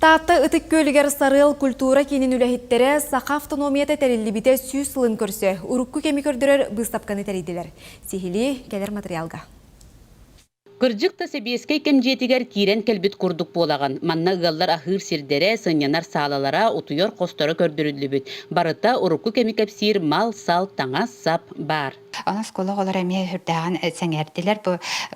Таатта Ытык Күөлүгэр Сарыал культура киинин үлэһиттэрэ Саха автономията тэриллибитэ 100 сылын көрсө урукку кэми көрдөрөр быыстапканы тэрийдилэр. Сиһилии кэлэр материалга. Кырдьык да сэбиэскэй кэм дьиэтигэр киирэн кэлбит курдук буолаҕын. Манна ыаллар аһыыр сирдэрэ, сынньанар саалалара, утуйар хосторо көрдөрүллүбүт. Барыта урукку кэми кэпсиир мал-сал, таҥас-сап баар. Онон оскуола оҕолоро эмиэ сүрдээҕин сэҥээрдилэр. Бу,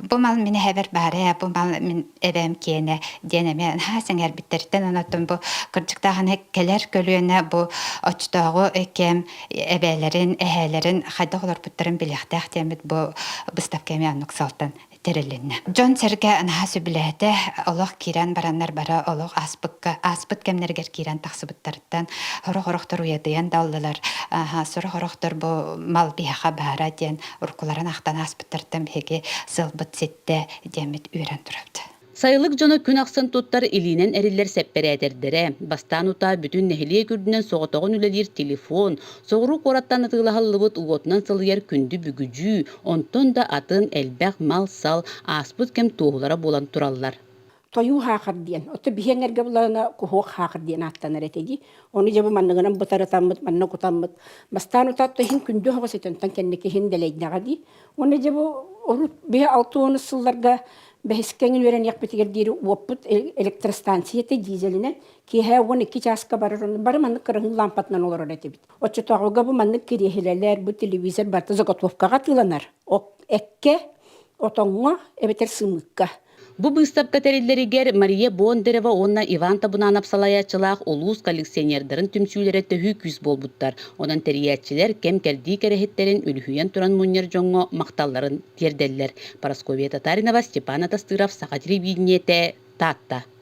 бу мал мин эһэбэр баара ээ, бу мал мин эбээм киэнэ диэн эмиэ наһаа сэҥээрбиттэриттэн онон бу кырдьыктааҕын кэлэр көлүөнэ бу оччотооҕу кэм эбээлэрин, эһээлэрин хайдах олорбуттарын билиэхтээх диэммит бу быыстапка эмиэ оннук сылтан тэрилиннэ. Дьон-сэргэ наһаа сөбүлээтэ, олох киирэн бараннар бары олох ааспыкка, ааспыт кэмнэригэр киирэн тахсыбыттарыттан сорох-орохтор уйадыйан да ыллылар, сорох-орохтор бу мал биһиэхэ баара диэн уруккуларын ахтан ааспыттарыттан биһиги сылбыт ситтэ диэммит үөрэн турабыт. Сайылык дьоно күн ахсын туттар илиинэн эриллэр сэппэрээтэрдэрэ, бастаан утаа бүтүн нэһилиэк үрдүнэн соҕотоҕун үлэлиир телефон, соҕуруу куораттан атыылаһыллыбыт уотунан сылыйар күндү бүгүдьүү, онтон да атын элбэх мал-сал ааспыт кэм туоһулара буолан тураллар. Тойуу хаахыр диэн, оттон биһи эҥэргэ буллаҕына куһуок хаахыр диэн ааттанар этэ дии. Ону дьэ бу манныгынан бытарытаммыт, манна кутаммыт. Бастаан утаа иһин күндү оһоҕос этэ, онтон кэнники иһин дэлэйдэҕэ дии. Уонна дьэ бу урут биһи 60 сылларга бэһискэ эҥин үөрэниэхпитигэр диэри уоппут электростанция этэ дизелинэн киэһэ 12 чааска барар онно бары маннык кыраһыын лампатынан олорор этибит. Оччотооҕуга бу маннык кириэһилэлэр, бу телевизор барыта заготовкаҕа атыыланар. Эккэ, отоҥҥо эбэтэр сымыыкка. Бу быыстапка тэриллэригэр Мария Бондарева уонна Иван Табунанов салайааччылаах улуус коллекционердарын түмсүүлэрэ төһүү күүс буолбуттар. Онон тэрийээччилэр кэм-кэрдии кэрэһиттэрин үлүһүйэн туран мунньар дьоҥҥо махталларын тиэрдэллэр. Парасковья Татаринова, Степан Атастыров, Саха телевидениетэ, Таатта.